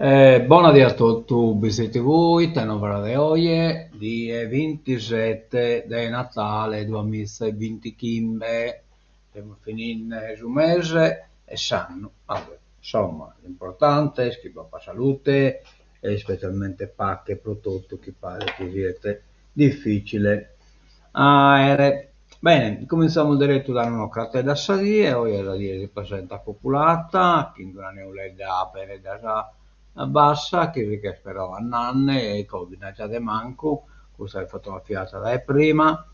Bona die a totu, BizziTv, ite novas de oje, die bintisete de Natale duamiza e bintichimbe, semus fininde su mese e s'annu, va be', insomma, l'importante est chi b'apat salute e ispecialmente paghe pro totu chi paret chi siet difficile a aere. Bene, cuminzamus derettu dande un'ocratedda a sa die, oje sa die si presentat cuculata, chin d'una neuledda apereddas bassa chi si ch'est però andande e como bi nd'at già de mancu, custa est fotografiata dae prima,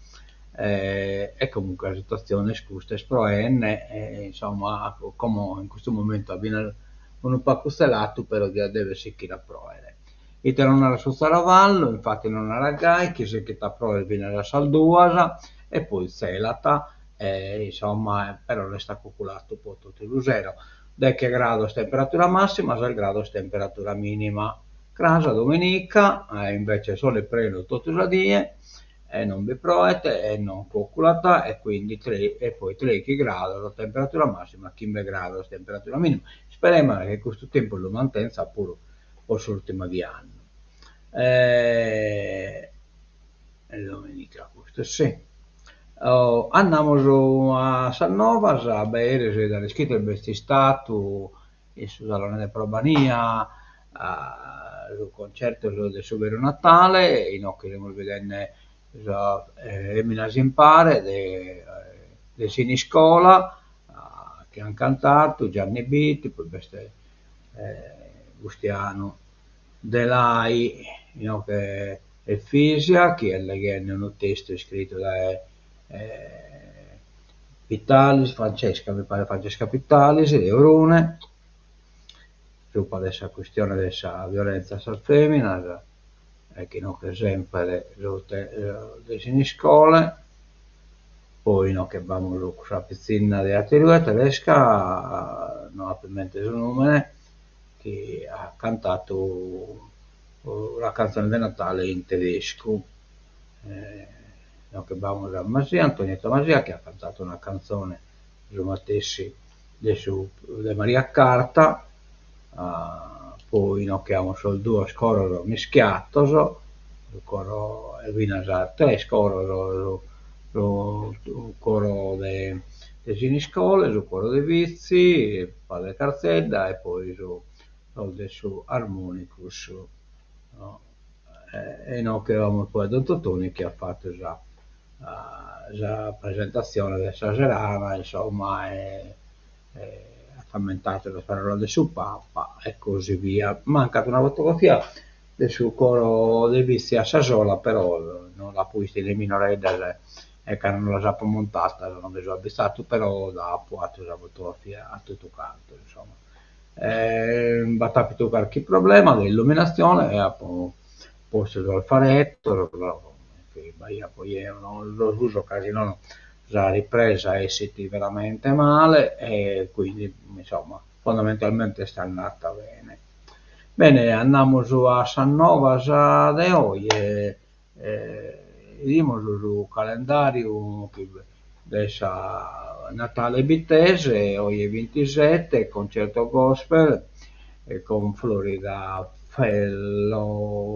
e comunque sa situazione est custa, est proende e insomma como in custu momentu at finas unu pagu zelatu, però diat dever sichire a proere. Ite nos narat su zaravallu, infatti nos narat gai, chi sichit a proer finas a sas duas e poi zelat e insomma però restat cuculatu po totu su sero. Deche grados temperatura massima, ses grados temperatura minima. Cras dominica invece sole prenu totu sa die e non bi proet e non cuculat e quindi e poi treichi grados temperatura massima, chimbe grados temperatura minima. Isperemus chi custu tempus lu mantenzat puru po s'urtima die annu. Dominica custu si. Andamus a sas novas, beh eris già l'ischides b'est istatu in su salone de Probania su concertu de su veru Natale, inoghe semus bidende sas eminas impare de de Siniscola chi an cantatu, Gianni Bitti, poi b'est Bustianu Delai, inoghe Efisia chi est leghende unu testu iscritu dae Pittalis, Francesca mi paret, Francesca Pittalis de Orune, subra de sa chistione de sa violèntzia a sas fèminas, e chi inoghe semper su de Siniscola, poi inoghe b'amus cussa pitzinna de aterue, tedesca, no apo in mente su nùmene, chi at cantadu una cantzone de Natale in tedescu. Inoghe b'amus a Masia, Antonietta Masia, chi at cantadu una cantzone su matessi de su de Maria Carta, poi inoghe amus sos duos coros mischiatos, su coro e finas tres coros, su coro de de Siniscola, su coro de Vitzi, Padre Carzedda e poi su sos de su Armonicus E inoghe amus poi a Don Totoni chi at fatu sa sa presentatzione de sa serada, insomma, e at ammentadu sas paraulas de su Papa e così via. Mancat una fotografia de su coro de Vitzi a sa sola, però no l'apo 'ista in minoreddas e cando las apo montadas non mi so abbizadu, però apo 'atu sa fotografia a totu cantu, insomma. B'at apidu carchi problema de illuminatzione e apo postu sos faretos, chi b'aiat poi eo non los uso ca si nono sa ripresa essit veramente male e quindi insomma fondamentalmente est andata bene. Bene andamus a sas novas de oje 'idimus su calendariu de sa Natale Bittese, oje bintisete, concerto gospel con Florida Fellowship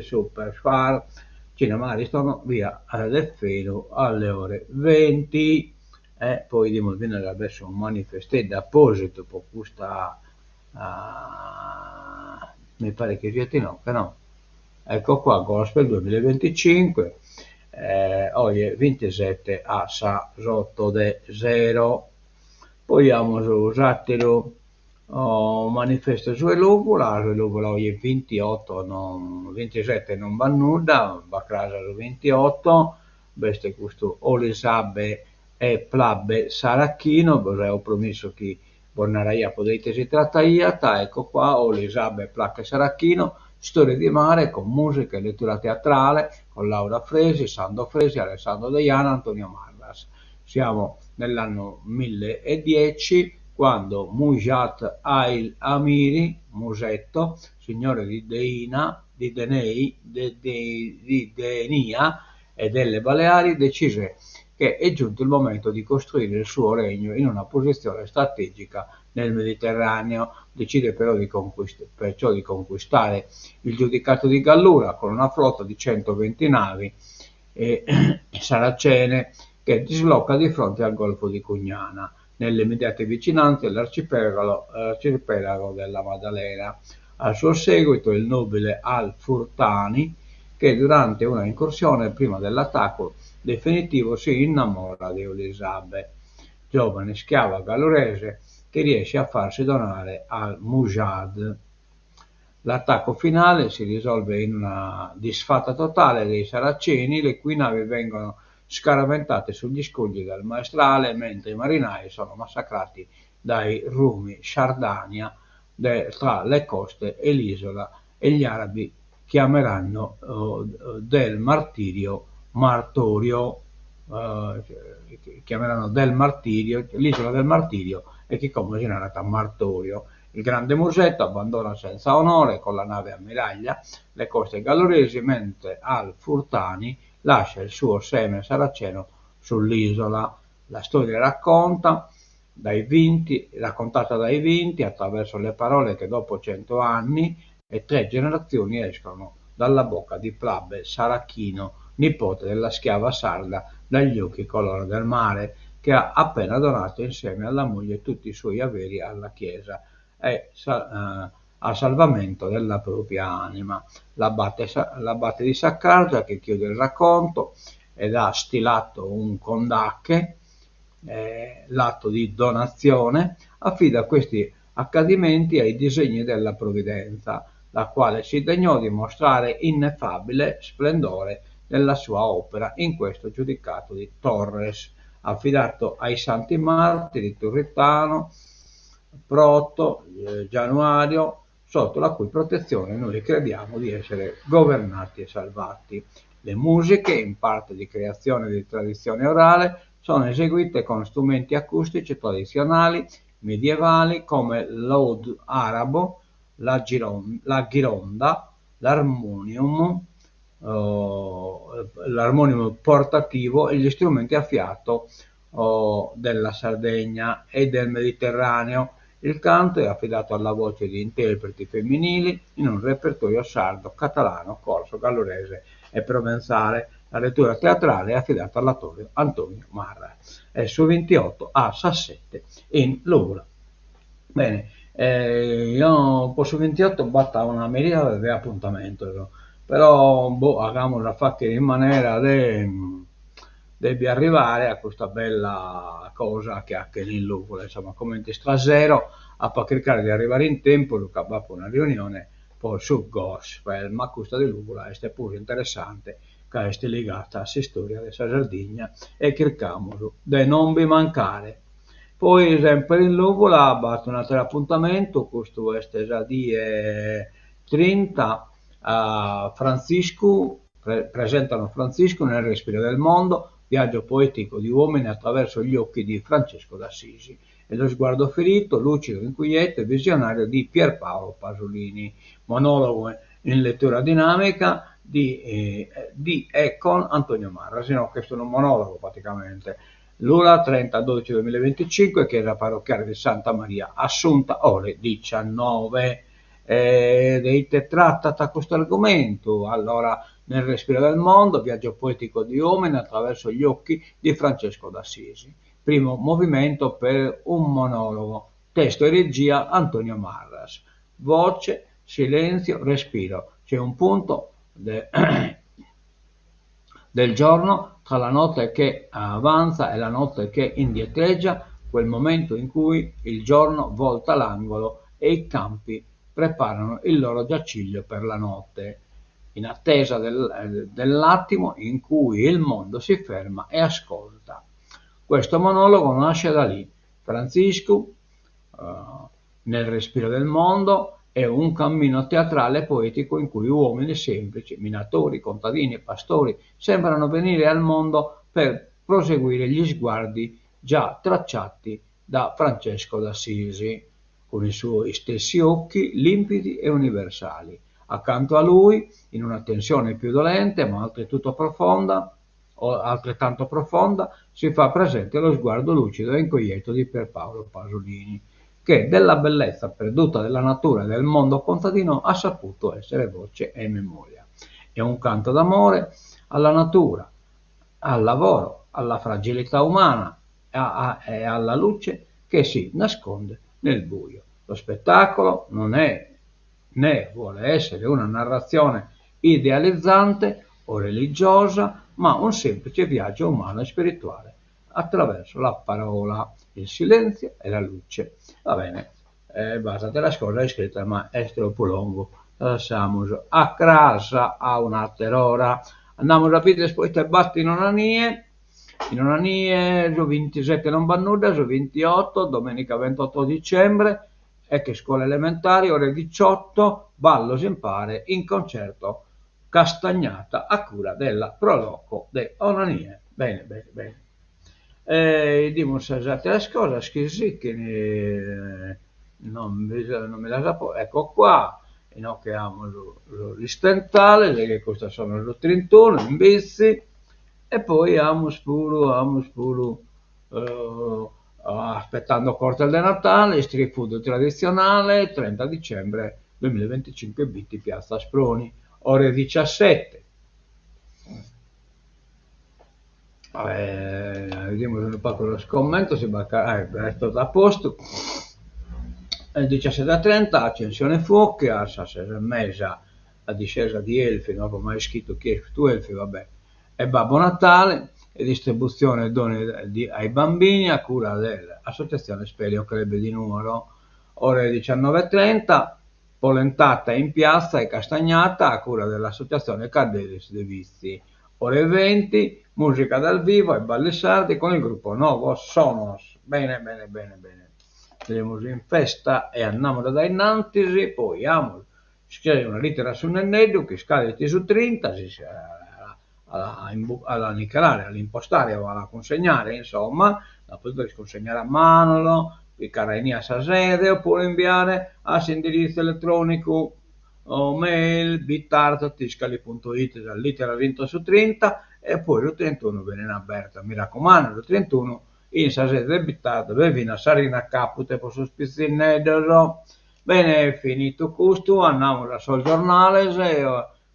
Superstar, Cinema Ariston, via Deffenu alle ore venti. E poi 'idimus finas ca b'est unu manifesteddu apositu po custa mi paret chi siat inoghe no Ecco qua Gospel duemilaventicinque, oje bintisete a sas otto de sero. Poi amus s'atteru manifestu su 'e Lùvula, su 'e Lùvula oje bintiotto non bintisette non b'at nudda, b'at cras su bintiotto, b'est custu Olisabe e Plabe Saracchino, bos aio promissu chi Bos naraiapo de ite si trataiat, ecco qua, Olisabe Plache Saracchino, storie di mare con musica e lettura teatrale, con Laura Fresi, Sando Fresi, Alessandro Deiana, Antonio Marras. Siamo nell'anno 1010, quando Mujat al-Amiri, Musetto, signore di Deina, di Denei, de, de, di Denia e delle Baleari, decise che è giunto il momento di costruire il suo regno in una posizione strategica. nel Mediterraneo. Decide però di perciò di conquistare il giudicato di Gallura con una flotta di 120 navi e saracene che disloca di fronte al golfo di Cugnana, nelle immediate vicinanze dell'arcipelago arcipelago della Maddalena. Al suo seguito il nobile Al-Furtani, che durante una incursione prima dell'attacco definitivo si innamora di Olisabe, giovane schiava gallurese che riesce a farsi donare al Mujahid. L'attacco finale si risolve in una disfatta totale dei Saraceni, le cui navi vengono scaraventate sugli scogli dal maestrale, mentre i marinai sono massacrati dai Rumi Shardania de, tra le coste e l'isola e gli arabi chiameranno del martirio Martorio, chiameranno del martirio, l'isola del martirio e chi como si narat Martorio. Il grande Musetto abbandona senza onore con la nave ammiraglia le coste galluresi, mentre Al-Furtani lascia il suo seme saraceno sull'isola. La storia racconta dai vinti, raccontata dai vinti attraverso le parole che dopo 100 anni e tre generazioni escono dalla bocca di Plabbe Saracchino, nipote della schiava sarda dagli occhi color del mare, che ha appena donato insieme alla moglie tutti i suoi averi alla chiesa e a salvamento della propria anima. L'abate, l'abate di Saccargia, che chiude il racconto ed ha stilato un condache, l'atto di donazione, affida questi accadimenti ai disegni della provvidenza, la quale si degnò di mostrare ineffabile splendore nella sua opera in questo giudicato di Torres, affidato ai santi martiri Turritano, Proto, Gianuario, sotto la cui protezione noi crediamo di essere governati e salvati. Le musiche, in parte di creazione di tradizione orale, sono eseguite con strumenti acustici tradizionali medievali come l'oud arabo, la, giron- la ghironda, l'armonium, l'armonium portativo e gli strumenti a fiato della Sardegna e del Mediterraneo. Il canto è affidato alla voce di interpreti femminili in un repertorio sardo, catalano, corso, gallurese e provenzale. La lettura teatrale è affidata all'attore Antonio Marra. È su 28 a sas sette in Lùvula. Bene, io po su 28 b'at una miriade de apuntamentos, però boh agamus a fagher in manera de de bi arrivare a custa bella cosa chi 'aghen in Lùvula, insomma, comente istasero apo a chircare de arrivare in tempus ca b'apo una riunione po su gospel, ma custa de Lùvula est puru interessante ca est ligada a s'istoria de sa Sardigna e chircamus de non bi mancare. Poi semper in Lùvula b'at un'ateru apuntamentu, custu est sa die trinta, a Frantziscu, presentano Francisco nel respiro del mondo, viaggio poetico di uomini attraverso gli occhi di Francesco d'Assisi e lo sguardo ferito, lucido, inquieto e visionario di Pierpaolo Pasolini. Monologo in lettura dinamica di, di e con Antonio Marra, se no questo è un monologo praticamente. Lula 30 12 2025, chiesa parrocchiale di Santa Maria Assunta, ore 19. De ite trattat custu argumentu? Allora, nel respiro del mondo, viaggio poetico di uomini attraverso gli occhi di Francesco d'Assisi. Primo movimento per un monologo. Testo e regia Antonio Marras. Voce, silenzio, respiro. C'è un punto de del giorno tra la notte che avanza e la notte che indietreggia, quel momento in cui il giorno volta l'angolo e i campi preparano il loro giaciglio per la notte, in attesa del, dell'attimo in cui il mondo si ferma e ascolta. Questo monologo nasce da lì. Francisco, nel respiro del mondo, è un cammino teatrale e poetico in cui uomini semplici, minatori, contadini, pastori, sembrano venire al mondo per proseguire gli sguardi già tracciati da Francesco d'Assisi, con i suoi stessi occhi limpidi e universali. Accanto a lui, in una tensione più dolente, ma altrettanto profonda, o altrettanto profonda, si fa presente lo sguardo lucido e inquieto di Pierpaolo Pasolini, che della bellezza perduta della natura e del mondo contadino ha saputo essere voce e memoria. È un canto d'amore alla natura, al lavoro, alla fragilità umana e alla luce che si nasconde nel buio. Lo spettacolo non è né vuole essere una narrazione idealizzante o religiosa, ma un semplice viaggio umano e spirituale attraverso la parola, il silenzio e la luce. Va bene, eh, b'at ateras cosas iscritas ma est tropu longu, lassamus a cras a un'ater'ora. Andamus a bider poi ite b'at in Onanie. In Onanie su bintisete non b'at nudda, su bintioto, domenica ventotto dicembre, ex scuola elementare, ore diciotto, ballos impare in concerto Castagnata a cura della Pro Loco de Onanie. Bene, bene, bene. E 'idimus sas ateras cosas chi sichin, non mi non mi las apo, ecco qua, inoghe amus sos istentales, chi custos sono su trintunu in Bitzi, e poi amus puru amus puru aspettando Cortes de Natale, street food traditzionale, trenta dicembre duemilaventicinque Bitti piazza Asproni, ore diciassette. Bidimus unu pagu sos commentos si b'at est totu a postu. Diciassette e trenta accensione fuochi a sas ses e mesa la discesa di Elfi, no apo mai ischitu chie est custu Elfi, va bè, e Babbo Natale e distribuzione doni ai bambini a cura dell'associazione Speleo Club di Nuoro. Ore diciannove e trenta polentata in piazza e castagnata a cura dell'associazione Cadderis de Bitzi. Ore 20 musica dal vivo e balli sardi con il gruppo Novos Sonos. Bene bene bene bene. Semus in festa e andamus a dae innantis, poi amus iscriere una littera a su nenneddu chi iscadit su trinta, si a a la nichelare, a l'impostare o a la cunsegnare, insomma, la podides cunsegnare a manos, picare a inie a sa sede, oppure imbiare a s'indiritzu eletronicu o mail bitart@tiscali punto it sas litteras intro su trinta e poi su trintunu benin abertas, mi raccumando, su trintunu in sa sede de Bitart b'est finas s'arina capute pro sos pitzinneddos. Bene, finitu custu, andamus a sos giornales,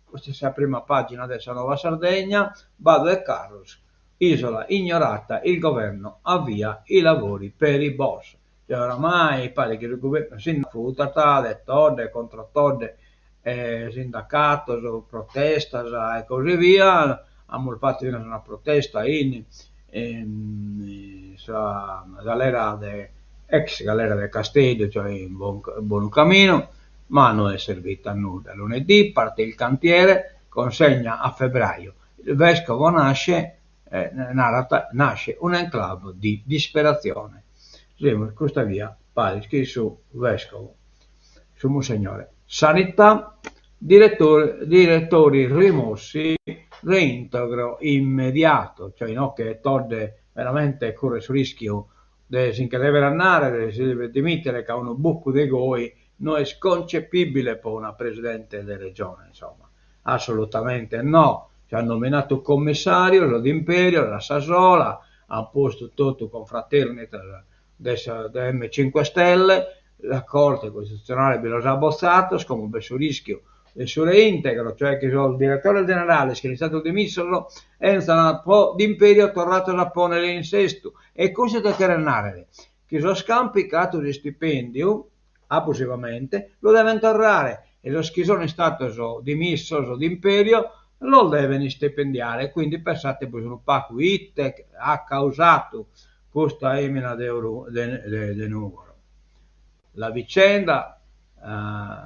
custa est sa prima pagina de sa Nuova Sardegna, Badu 'e Carros, isola ignorata, il governo avvia i lavori per i boss. Cioè oramai paret chi su guvernu si nd'afutat de Todde, contra Todde, sindacatos, protestas e così via, amus fatu finas una protesta in in sa galera de ex galera de Casteddu, cioè in Bonu Caminu, ma no est servita a nudda. Lunedì parte il cantiere, consegna a febbraio. Il vescovo nasce, narat, nasce un'enclave di disperazione. Semus custa bia paris chin su vescovo, su munsegnore. Sanità, direttori rimossi, reintegro immediato, cioè inoghe Todde veramente curret su rischiu de si nche dever andare, de si dever dimittere ca unu bucu de goi no est concepibile po una presidente de regione, insomma, assolutamente no, si at nominadu commissarios d'imperio a sa sola, at postu totu confraternitas de sa de M Cinque Stelle, sa Corte Costituzionale bi los at botzados, como b'est su rischiu de su reintegro, cioè chi sos diretores generales chi sun istados dimissos 'enzan po d'imperio torrados a ponnere in sestu, e custu ite cheret narrer? Chi sos ch'an picadu s'istipendiu abusivamente lu deven torrare e sos chi sun istados dimissos d'imperio los deven istipendiare, quindi pensatebos unu pagu ite at causadu custa emina de de de Nugoro. La vicenda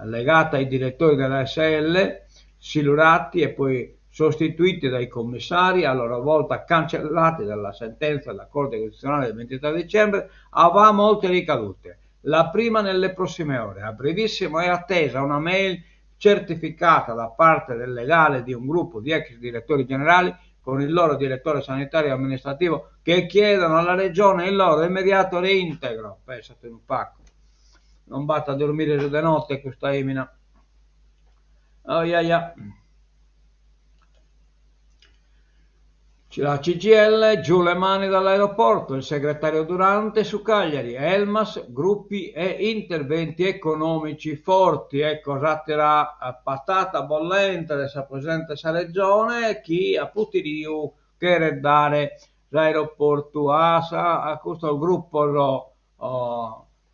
legata ai direttori della ASL silurati e poi sostituiti dai commissari, a loro volta cancellati dalla sentenza della Corte Costituzionale del 23 dicembre, avrà molte ricadute. La prima nelle prossime ore. A brevissimo è attesa una mail certificata da parte del legale di un gruppo di ex direttori generali con il loro direttore sanitario e amministrativo che chiedono alla regione il loro immediato reintegro. Pensate unu pagu. Non b'at a dormire su de notte custa emina. Oiaia. La CGIL, giù le mani dall'aeroporto, il segretario Durante su Cagliari, Elmas, gruppi e interventi economici forti. Ecco s'àtera patata bollente de sa presidente de sa Regione chi a putiriu cheret dare s'aeroportu a sa a custos grupos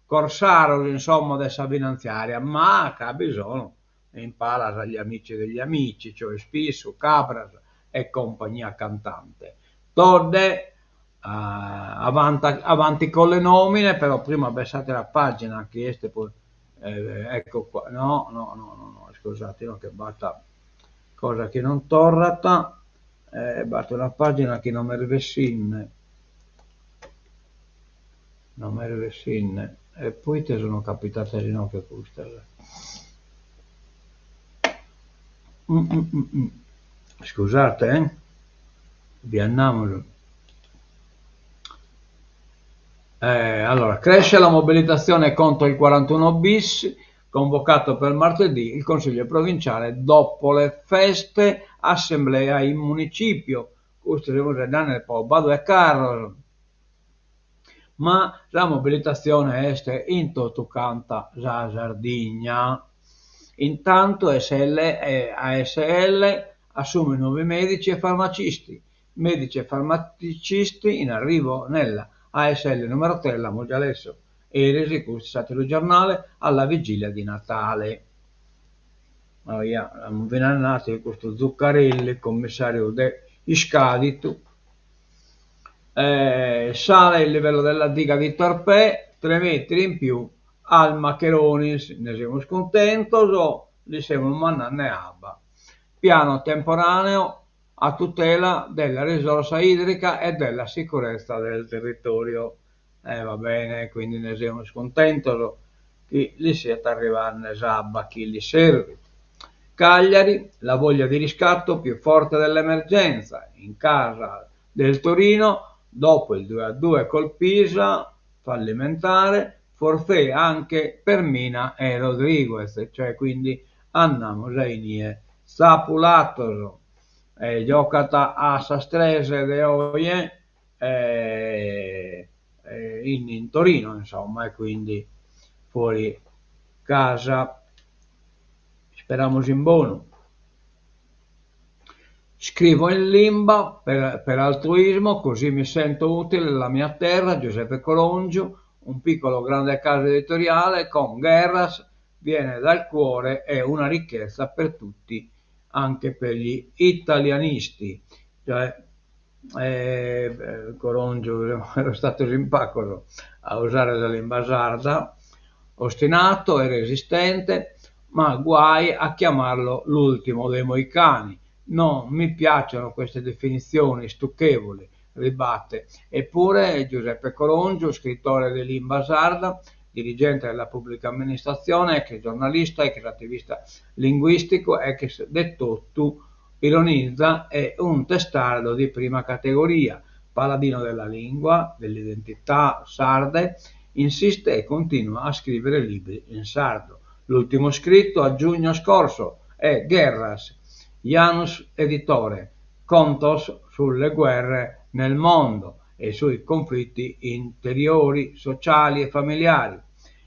corsaros insomma de sa finantziària, ma ca bi sono in palas gli amici degli amici, cioè Spissu, Cabras e compagnia cantante. Todde avanti con le nomine, però prima b'est s'àtera pàgina chi est ecco qua, no no no no no iscusate no che b'at cosa chi non torrat, b'at una pàgina chi non m'est bessinde, non m'est bessinde, e poite sono capitadas inoghe custas Iscusate eh, bi andamus. Allora, cresce la mobilitazione contro il 41 bis, convocato per martedì il Consiglio provinciale dopo le feste, assemblea in municipio. Custu semus andende po Badu 'e Carros. Ma sa mobilitatzione est in totu canta sa Sardigna. Intantu SL e ASL assume nuovi medici e farmacisti. Medici e farmacisti in arrivo nella ASL numero 3, l'amus già lessu eris, custu s'àteru giornale, alla vigilia di Natale. Oia, l'amus finas natu custu Zuccarelli, commissàriu de iscàditu. Sale il livello della diga di Torpè, tre metri in più al Maccheronis, nde semus cuntentos, li semus mandende abba. Piano temporaneo a tutela della risorsa idrica e della sicurezza del territorio. E va bene, quindi nde semus cuntentos chi li siat arrivende s'abba chi li servit. Cagliari, la voglia di riscatto più forte dell'emergenza, in casa del Torino, dopo il 2-2 col Pisa, fallimentare, forfait anche per Mina e Rodriguez, cioè quindi andamus a inie tzapulatos. E giocat a sas tres de oje in in Torino insomma e quindi fuori casa. Isperamus in bonu. Scrivo in limba per per altruismo, così mi sento utile alla mia terra, Giuseppe Corongiu, un piccolo grande caso editoriale con Gherras viene dal cuore è una ricchezza per tutti, anche per gli italianisti. Cioè, Corongiu est istadu in pagos a usare sa limba sarda, ostinato e resistente, ma guai a chiamarlo l'ultimo dei moicani. Non mi piacciono queste definizioni stucchevoli, ribatte. Eppure Giuseppe Corongiu, scrittore de limba sarda, dirigente della pubblica amministratzione, ex giornalista, ex attivista linguisticu, ex de totu, ironizza, è un testardo di prima categoria, paladino della lingua, dell'identità sarde, insiste e continua a scrivere libri in sardo. L'ultimo scritto a giugno scorso è Gherras, Janus Editore, contos sulle guerre nel mondo e sui conflitti interiori, sociali e familiari.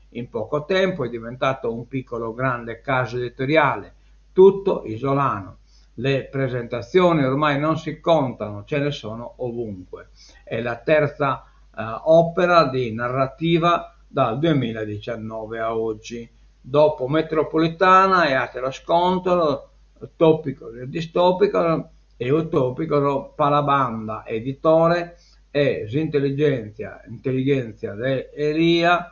In poco tempo è diventato un piccolo grande caso editoriale, tutto isolano. Le presentazioni ormai non si contano, ce ne sono ovunque. È la terza opera di narrativa dal 2019 a oggi. Dopo Metropolitana e Atero Scontro, topico e distopico e utopico, Palabanda, editore, e S'intelligenzia, intellighenzia de Elia,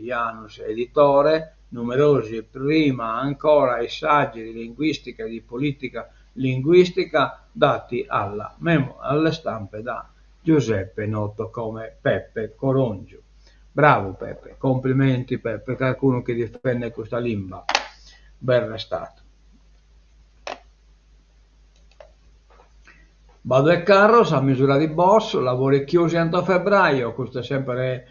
Janus, editore, numerosi prima ancora i saggi di linguistica e di politica linguistica dati alla memo, alle stampe da Giuseppe, noto come Peppe Corongiu. Bravo Peppe, complimenti Peppe, qualcuno chi difende custa limba, ben restadu. Badu 'e Carros a misura di boss, lavori chiusi entro febbraio, custu est sempre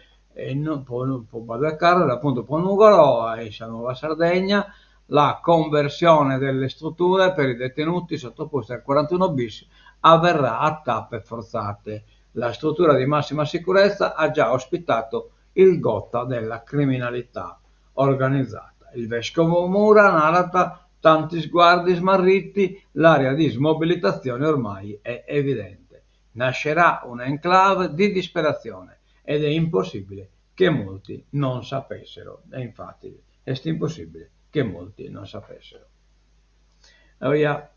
po Badu 'e Carros, appuntu po Nùgoro e in sa Nuova Sardegna, la conversione delle strutture per i detenuti sottoposti al 41 bis. avverrà a tappe forzate. La struttura di massima sicurezza ha già ospitato il gotha della criminalità organizzata. Il vescovo Mura narat tanti sguardi smarriti, l'aria di smobilitazione ormai è evidente. Nascerà un'enclave di disperazione ed è impossibile che molti non sapessero. E infatti est impossibile che molti non sapessero. Oia.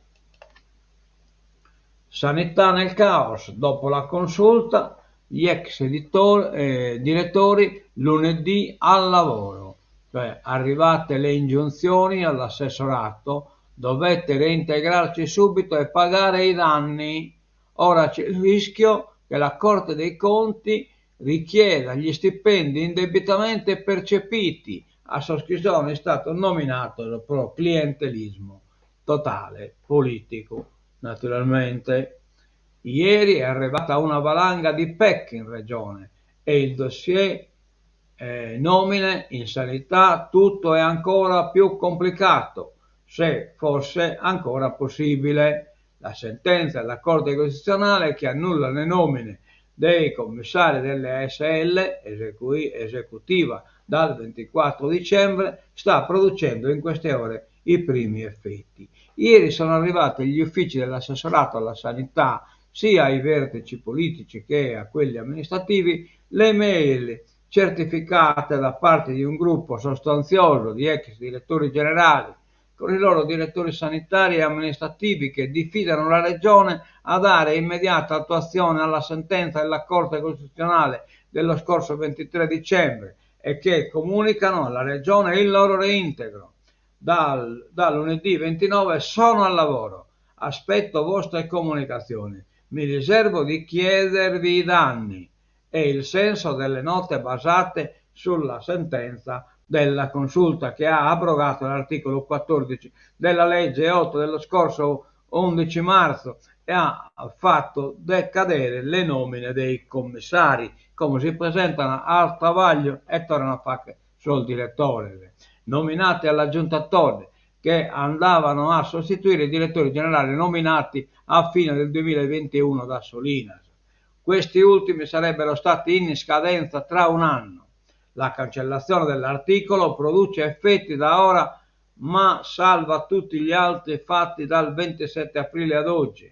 Sanità nel caos, dopo la consulta, gli ex editor, eh, direttori lunedì al lavoro. Cioè, arrivate le ingiunzioni all'assessorato, dovete reintegrarci subito e pagare i danni. Ora c'è il rischio che la Corte dei Conti richieda gli stipendi indebitamente percepiti a sos chi sono istados nominados pro clientelismo totale politicu, naturalmente. Ieri è arrivata una valanga di PEC in Regione e il dossier eh, nomine in sanità tutto è ancora più complicato, se fosse ancora possibile. La sentenza della Corte Costituzionale che annulla le nomine dei commissari delle ASL esecutiva dal 24 dicembre sta producendo in queste ore i primi effetti. Ieri sono arrivati gli uffici dell'assessorato alla sanità, sia ai vertici politici che a quelli amministrativi, le mail certificate da parte di un gruppo sostanzioso di ex direttori generali con i loro direttori sanitari e amministrativi che diffidano la Regione a dare immediata attuazione alla sentenza della Corte Costituzionale dello scorso 23 dicembre e che comunicano alla Regione il loro reintegro. Dal, da lunedì 29 sono al lavoro, aspetto vostre comunicazioni. Mi riservo di chiedervi i danni e il senso delle note basate sulla sentenza della consulta che ha abrogato l'articolo 14 della legge 8 dello scorso 11 marzo e ha fatto decadere le nomine dei commissari, come si presentano al travaglio e tornano a fare sos diretores, nominati alla giunta Todde, che andavano a sostituire i direttori generali nominati a fine del 2021 da Solinas. Questi ultimi sarebbero stati in scadenza tra un anno. La cancellazione dell'articolo produce effetti da ora, ma salva tutti gli altri fatti dal 27 aprile ad oggi.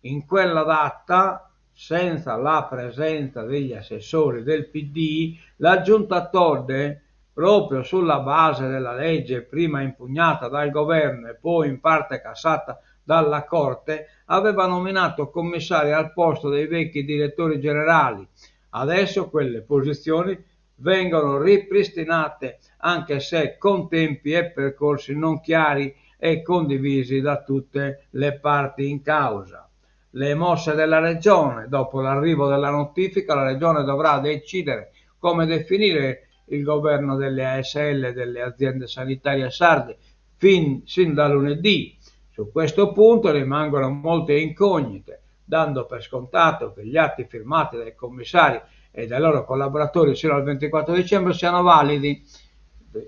In quella data, senza la presenza degli assessori del PD, la giunta Todde, proprio sulla base della legge prima impugnata dal governo e poi in parte cassata dalla Corte, aveva nominato commissari al posto dei vecchi direttori generali. Adesso quelle posizioni vengono ripristinate anche se con tempi e percorsi non chiari e condivisi da tutte le parti in causa. Le mosse della Regione. Dopo l'arrivo della notifica, la Regione dovrà decidere come definire il governo delle ASL e delle aziende sanitarie sarde fin, sin da lunedì. Su questo punto rimangono molte incognite, dando per scontato che gli atti firmati dai commissari e dai loro collaboratori sino al 24 dicembre siano validi.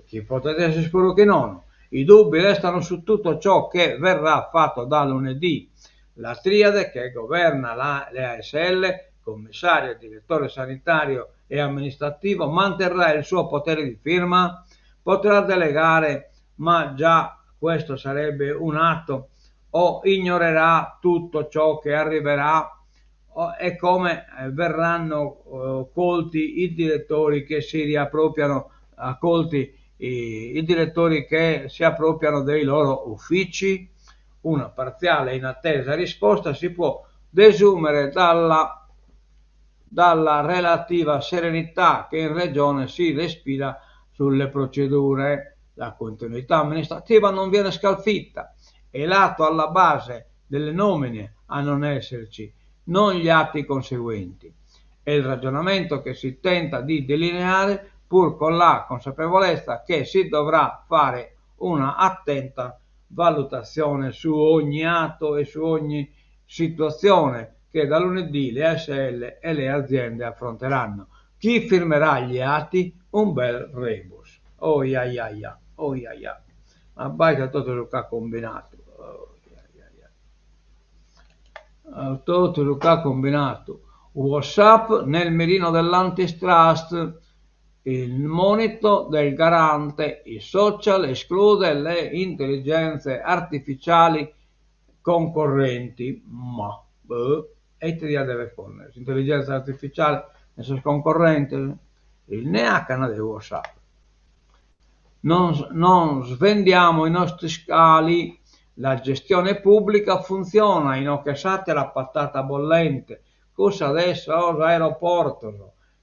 Chi potete essere sicuro che no. I dubbi restano su tutto ciò che verrà fatto da lunedì. La triade che governa la, le ASL, commissario, direttore sanitario e amministrativo, manterrà il suo potere di firma, potrà delegare, ma già questo sarebbe un atto, o ignorerà tutto ciò che arriverà e come eh, verranno eh, colti i direttori che si riappropriano, accolti i, i direttori che si appropriano dei loro uffici? Una parziale e inattesa risposta si può desumere dalla, dalla relativa serenità che in regione si respira sulle procedure. La continuità amministrativa non viene scalfita è l'atto alla base delle nomine a non esserci, non gli atti conseguenti. È il ragionamento che si tenta di delineare pur con la consapevolezza che si dovrà fare una attenta valutazione su ogni atto e su ogni situazione che da lunedì le ASL e le aziende affronteranno. Chi firmerà gli atti? Un bel rebus. Oh ia ia ia, oh ia ia. Ma baita totu su ch'at cumbinadu. Oh ia ia ia. Totu su ch'at cumbinadu. Whatsapp nel mirino dell'antitrust, il monito del garante, i social esclude le intelligenze artificiali concorrenti. Ma, boh, e ite diat dever ponner, s'intelligenza artificiale in sos concorrentes? Il neacan de Whatsapp. Non non svendiamo i nostri scali, la gestione pubblica funziona, inoghe s'àtera patata bollente, cussa de sos aeroportos,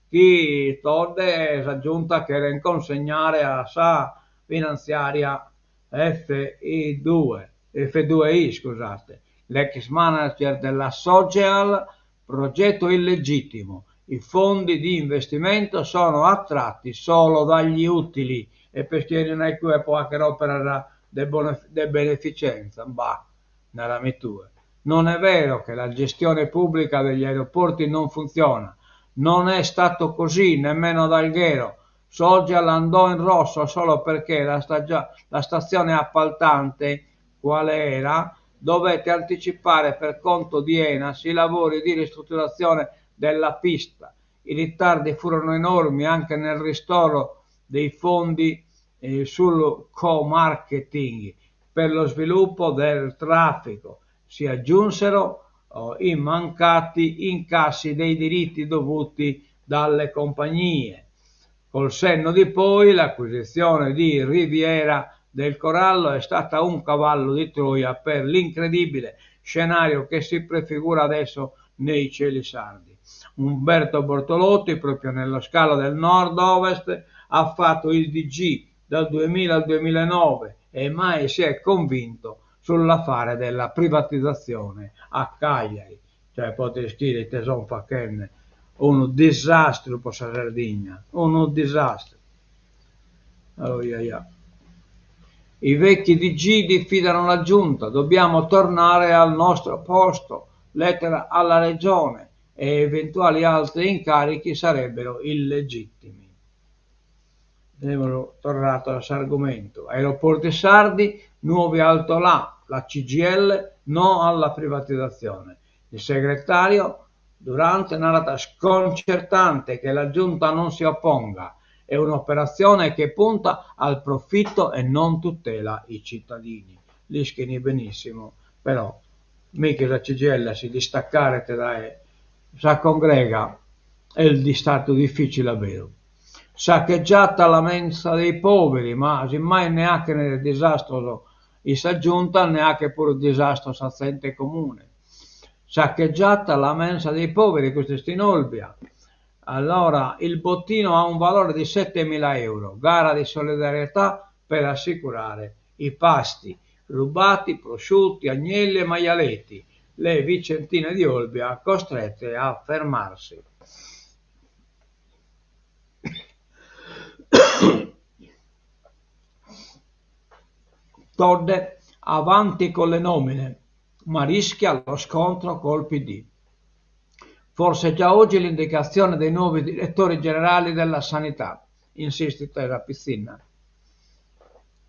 chi Todde e sa Giunta cheren consegnare a sa finantziària FI due, F2I, scusate, l'ex manager della Sogeal, progetto illegittimo, i fondi di investimento sono attratti solo dagli utili e pesche 'enin a cue pro fagher òperas de de beneficenza, bah, narami tue. Non è vero che la gestione pubblica degli aeroporti non funziona, non è stato così nemmeno ad Alghero, Sogeal andò in rosso solo perché la, la stazione appaltante, quale era, dovette anticipare per conto di Enas i lavori di ristrutturazione della pista. I ritardi furono enormi anche nel ristoro dei fondi eh, sul co-marketing per lo sviluppo del traffico. Si aggiunsero oh, i mancati incassi dei diritti dovuti dalle compagnie. Col senno di poi l'acquisizione di Riviera del Corallo è stata un cavallo di Troia per l'incredibile scenario che si prefigura adesso nei cieli sardi. Umberto Bortolotti, proprio nello scalo del nord-ovest, ha fatto il DG dal 2000 al 2009 e mai si è convinto sull'affare della privatizzazione a Cagliari. Cioè, podes ischire ite son fachende, unu disastru pro sa Sardigna, unu disastru. Oiaia. I vecchi DG diffidano la giunta, dobbiamo tornare al nostro posto, lettera alla regione e eventuali altri incarichi sarebbero illegittimi. Semus torrados a s'argumentu. Aeroporti sardi, nuovi altolà, la CGIL no alla privatizzazione. Il segretario Durante narat sconcertante che la giunta non si opponga, è un'operazione che punta al profitto e non tutela i cittadini. L'ischini benissimo, però mi chi sa CGIL a si distaccaret dae sa congrega est istadu dificile a beru. Saccheggiata la mensa dei poveri, ma simmai nde 'achen disastros in sa giunta nde 'achet puru disastros sa zente comune. Saccheggiata la mensa dei poveri, custu est in Olbia. Allora il bottino ha un valore di 7.000 euro, gara di solidarietà per assicurare i pasti, rubati prosciutti, agnelli e maialetti, le vicentine di Olbia costrette a fermarsi. Todde avanti con le nomine, ma rischia lo scontro col PD. Forse già oggi l'indicazione dei nuovi direttori generali della sanità, insiste Terra Pizzinna.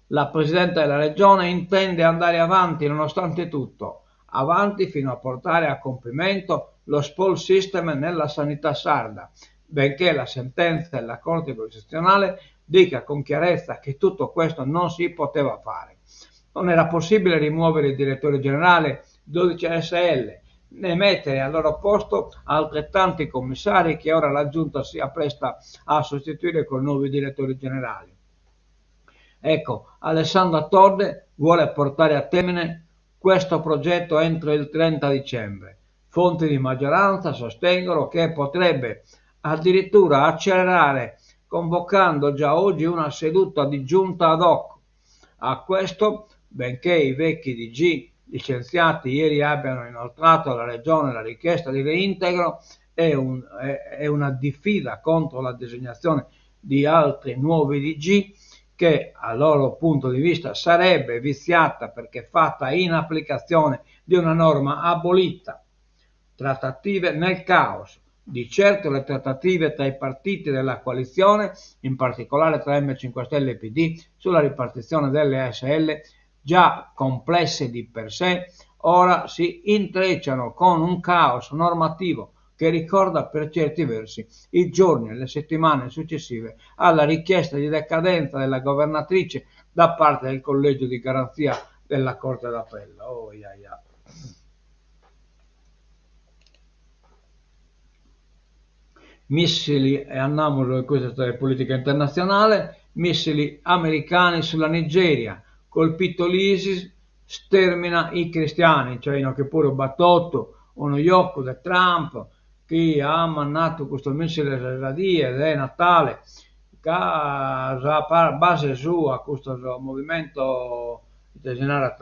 La Presidente della Regione intende andare avanti nonostante tutto, avanti fino a portare a compimento lo spoil system nella sanità sarda, benché la sentenza della Corte Costituzionale dica con chiarezza che tutto questo non si poteva fare. Non era possibile rimuovere il direttore generale 12 ASL, né mettere al loro posto altrettanti commissari che ora la Giunta si appresta a sostituire con nuovi direttori generali. Ecco, Alessandra Todde vuole portare a termine questo progetto entro il 30 dicembre. Fonti di maggioranza sostengono che potrebbe addirittura accelerare convocando già oggi una seduta di giunta ad hoc. A questo, benché i vecchi DG licenziati ieri abbiano inoltrato alla Regione la richiesta di reintegro e, un, e una diffida contro la designazione di altri nuovi DG che a loro punto di vista sarebbe viziata perché fatta in applicazione di una norma abolita. Trattative nel caos. Di certo le trattative tra i partiti della coalizione, in particolare tra M5 Stelle e PD, sulla ripartizione delle ASL, già complesse di per sé, Ora si intrecciano con un caos normativo che ricorda per certi versi i giorni e le settimane successive alla richiesta di decadenza della governatrice da parte del collegio di garanzia della Corte d'Appello. Oh, ia, ia. Missili, e andamus, custa est politica internatzionale, missili americani sulla Nigeria, colpito l'Isis, stermina i cristiani, cioè inoghe puru b'at totu unu jocu de Trump chi at mandadu custos missiles sa die de Natale ca sa base sua custos movimento ite si narat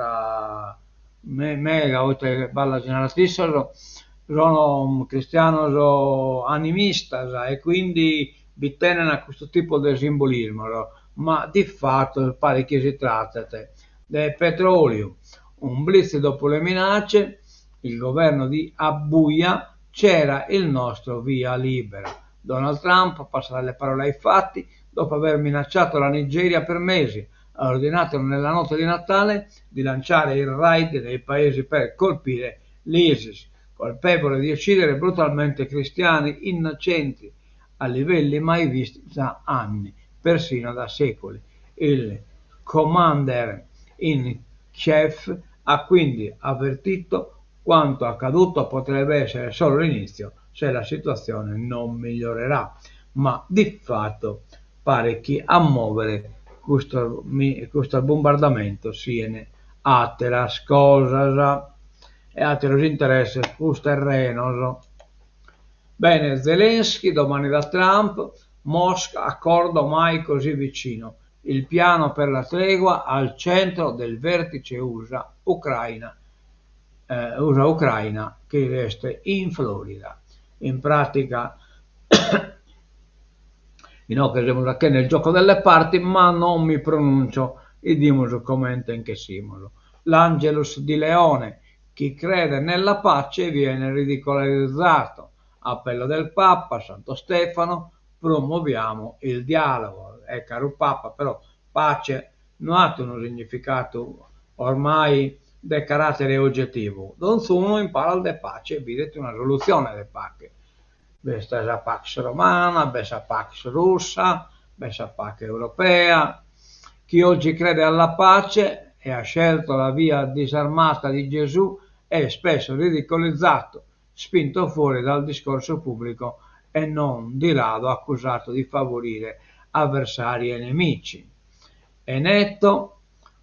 mega o ite balla si narant issos sono cristianos animistas e quindi bi tenen a custu tipu de simbolismos ma di fatto paret chi si tratet de petroliu. Un blitz dopo le minacce, il governo di Abuja c'era il nostro via libera. Donald Trump passa dalle parole ai fatti dopo aver minacciato la Nigeria per mesi. Ha ordinato nella notte di Natale di lanciare il raid nei paesi per colpire l'ISIS, colpevole di uccidere brutalmente cristiani innocenti a livelli mai visti da anni, persino da secoli. Il commander in chief ha quindi avvertito quanto accaduto potrebbe essere solo l'inizio se la situazione non migliorerà, ma di fatto paret chi a mòvere custos custos bombardamentos sien àteras cosas e àteros interesses prus terrenos. Bene, Zelensky domani da Trump, Mosca accordo mai così vicino. Il piano per la tregua al centro del vertice USA-Ucraina, eh, USA-Ucraina che est in Florida. In pratica inoghe semus achende il gioco delle parti, ma non mi pronuncio, 'idimus comente nch'essimus. L'Angelus di Leone, chi crede nella pace viene ridicolarizzato. Appello del Papa, Santo Stefano, promuoviamo il dialogo. E caru Papa, però pace no at unu significadu ormai de caràtere ogetivu. Donzunu in palas de pace bidet una solutzione de pache. B'est sa pax romana, b'est sa pax russa, b'est sa pache europea. Chi oggi crede alla pace e ha scelto la via disarmata di Gesù è spesso ridicolizzato, spinto fuori dal discorso pubblico e non di rado accusato di favorire avversari e nemici. È netto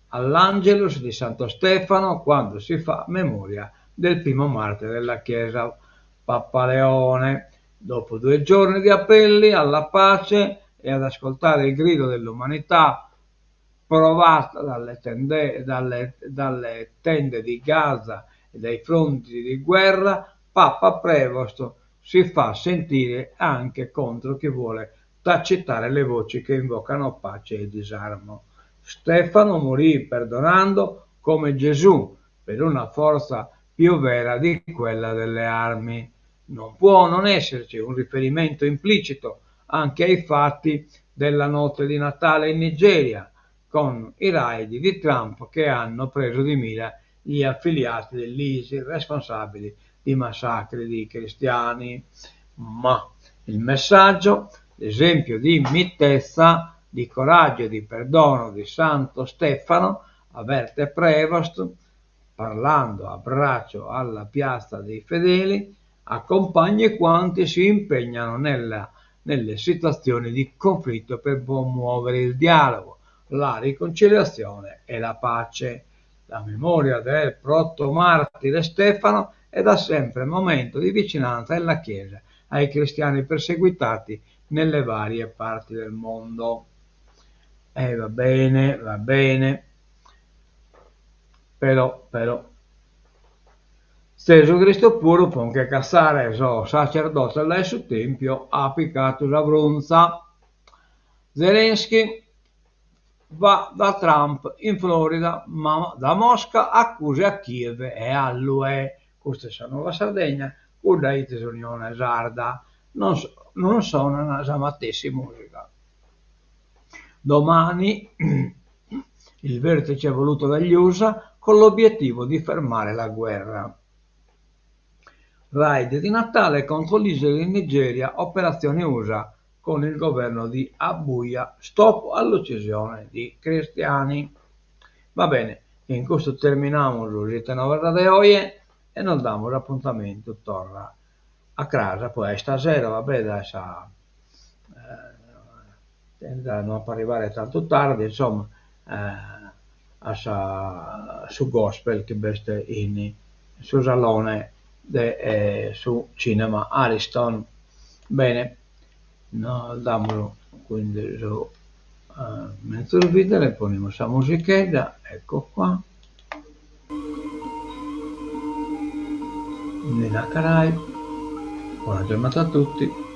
all'Angelus di Santo Stefano quando si fa memoria del primo martire della Chiesa, Papa Leone. Dopo due giorni di appelli alla pace e ad ascoltare il grido dell'umanità provata dalle tende, dalle, dalle tende di Gaza e dai fronti di guerra, Papa Prevost si fa sentire anche contro chi vuole tacitare le voci che invocano pace e disarmo. Stefano morì perdonando come Gesù per una forza più vera di quella delle armi. Non può non esserci un riferimento implicito anche ai fatti della notte di Natale in Nigeria, con i raid di Trump che hanno preso di mira gli affiliati dell'ISIS responsabili di massacri di cristiani. Ma il messaggio, l'esempio di mitezza, di coraggio e di perdono di Santo Stefano, avverte Prevost, parlando a braccio alla piazza dei fedeli, accompagni quanti si impegnano nella, nelle situazioni di conflitto per promuovere il dialogo, la riconciliazione e la pace. La memoria del protomartire Stefano è da sempre momento di vicinanza della Chiesa ai cristiani perseguitati nelle varie parti del mondo. E eh, va bene, va bene. Però, però, Zesu Cristu puru po nche catzare sos sacerdotes dae su Tèmpiu at picatu sa frunza. Zelensky va da Trump in Florida, ma da Mosca accuse a Kiev e all'UE. Custa est sa Nuova Sardegna, cudda est s'Unione Sarda. Non non sonan sa matessi mùsica. Domani il vertice voluto dagli USA. Con l'obiettivo di fermare la guerra. Raid di Natale contro l'ISIL in Nigeria, operazione USA con il governo di Abuja, stop all'uccisione di cristiani. Va bene, chin custu terminamus s'Ite Novas de oje e nos damus apuntamentu torra a cras, poi a istasero, va bè, dae sa no apo arrivare tantu tardi, insomma, a sa su gospel chi b'est in su salone de su cinema Ariston. Bene, nos damus quindi su menzus bidere, ponimus sa musichedda, ecco qua. Nina Carai, buona giornata a tutti.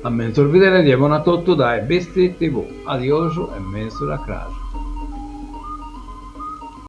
A menzus bidere die bona a totu dae Bitzi TV. Adiosu e menzus a cras.